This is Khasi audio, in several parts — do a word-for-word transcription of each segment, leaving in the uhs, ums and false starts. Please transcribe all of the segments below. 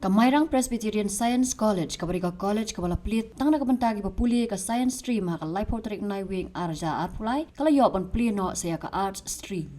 Mairang Presbyterian Science College, kaba dei ka college kaba la plie tang na ka bynta kiba pule ka science stream ha ka laiphew tarik Naiwieng arhajar arphew lai, ka la ïoh ban plie noh sa ïa ka arts stream.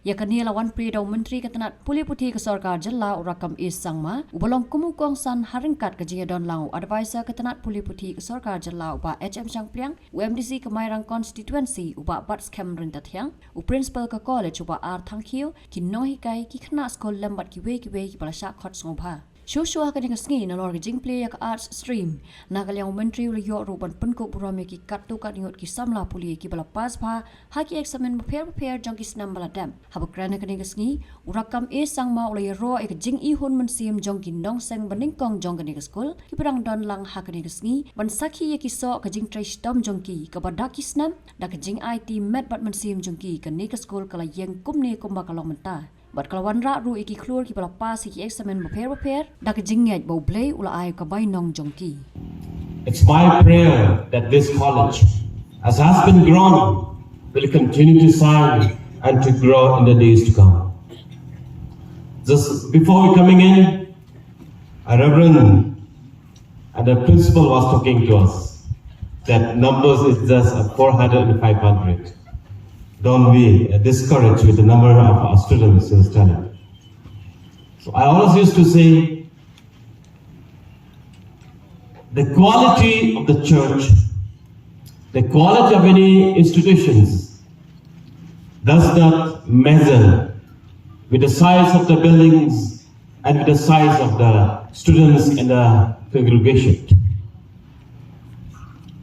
Ïa kane la wan plie da u Myntri ka tnat pule puthi ka sorkar jylla u Rakkam A Sangma, uba long kum u kongsan ha ryngkat ka jingïadon lang u advisor ka tnat pule puthi ka sorkar jylla u Bah H M Shangpliang, u M D C ka Mairang constituency u Bah Batskhem Ryntathiang, u principal ka college u Bah R Thangkhiew, ki nonghikai, ki khynnah skul lem bad kiwei kiwei kiba la shah khot sngewbha. Shuh shuh ha kane ka sngi nalor ka jingplie ïa ka arts stream, na ka liang u Myntri u la ïoh ruh ban pynkup burom ïa ki katto katne ngut ki samla pule kiba la pass bha ha ki eksamin bapher bapher jong ki snem ba la dep. Haba kren ha kane ka sngi, u Rakkam A Sangma u la ïaroh ïa ka jingihun mynsiem jong ki nongseng banyngkong jong kane ka skul kiba dang don lang ha kane ka sngi ban sakhi ïa ki soh ka jingtrei shitom jong ki, kaba da ki snem, da ka jingaiti met bad mynsiem jong ki, kane ka skul ka la ïeng kumne kumba ka long mynta. Bad ka la wanrah ruh ïa ki khlur kiba la pass ïa ki eksamin bapher bapher da ka jingngeit ba U Blei u la ai ka bainong jong ki. It's my prayer that this college, as has been grown, will continue to shine and to grow in the days to come. Just before we coming in, a Reverend and the principal was talking to us that numbers is just a four hundred and five hundred. Don't be uh, discouraged with the number of our students, he was telling. So I always used to say, the quality of the church, the quality of any institutions does not measure with the size of the buildings and with the size of the students in the congregation.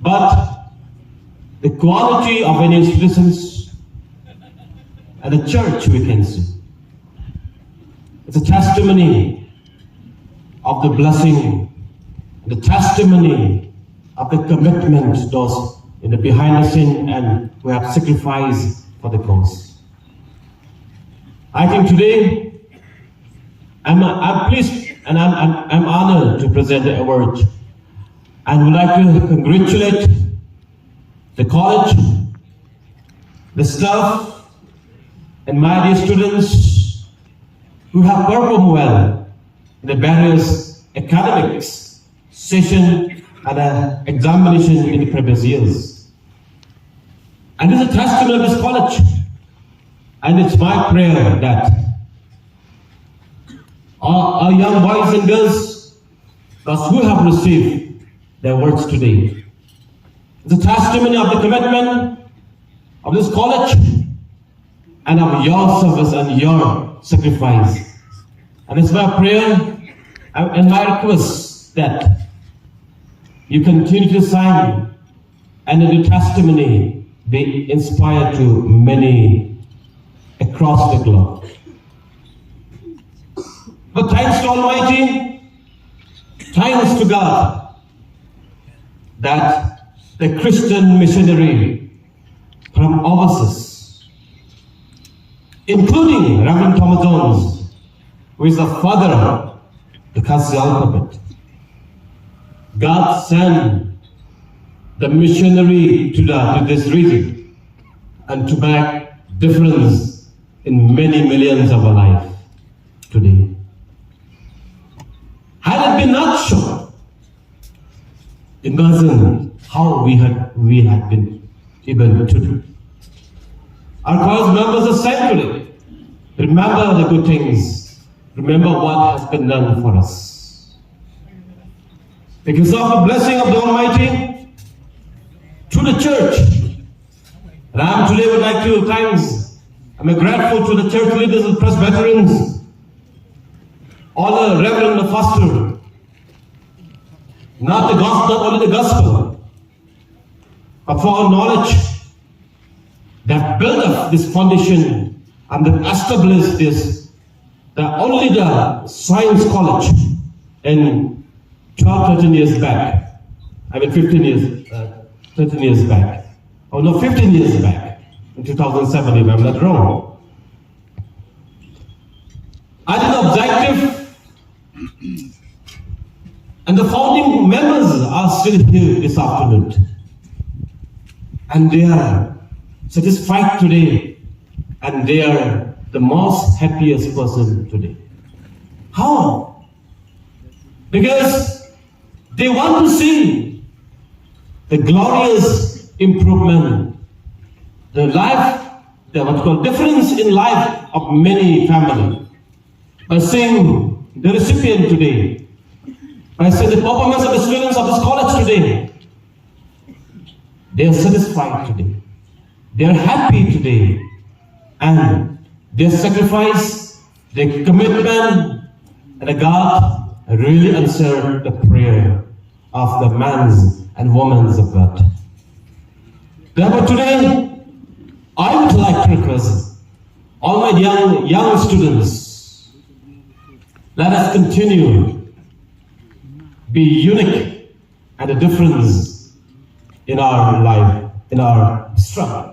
But the quality of any institutions and the church, we can see, it's a testimony of the blessing, the testimony of the commitment, those in the behind the scene and who have sacrificed for the cause. I think today I'm, I'm pleased and I'm, I'm, I'm honored to present the award and would like to congratulate the college, the staff, and my dear students who have performed well in the various academics session and uh, examination in the previous years. And it's a testament of this college. And it's my prayer that our, our young boys and girls, those who have received the awards today, it's a testimony of the commitment of this college and of your service and your sacrifice. And it's my prayer and and my request that you continue to shine and your testimony be inspired to many across the globe. But thanks to Almighty, thanks to God, that the Christian missionary from overseas, including Reverend Thomas Jones, who is the father of the Khasi alphabet. God sent the missionary to, the, to this region and to make difference in many millions of our life today. Had it been not so, imagine how we had we had been even today. Our Christ members are saying today, remember the good things. Remember what has been done for us. Because of the blessing of the Almighty, to the church. And I today would like to thanks. I'm grateful to the church leaders and Presbyterians, all the reverend, the pastor, not the gospel, not only the gospel, but for our knowledge, that built up this foundation and that established this, the only the science college in twelve, thirteen years back. I mean, fifteen years, uh, thirteen years back. Oh no, fifteen years back, in two thousand seven, if I'm not wrong. I think the objective and the founding members are still here this afternoon. And they are satisfied today. And they are the most happiest person today. How? Because they want to see the glorious improvement, the life, the what called difference in life of many family. By seeing the recipient today, by seeing the performance of the students of this college today, they are satisfied today. They are happy today. And their sacrifice, their commitment, and the God really answered the prayer of the men's and women's of God. Therefore, today, I would like to request all my young, young students, let us continue be unique and a difference in our life, in our struggle.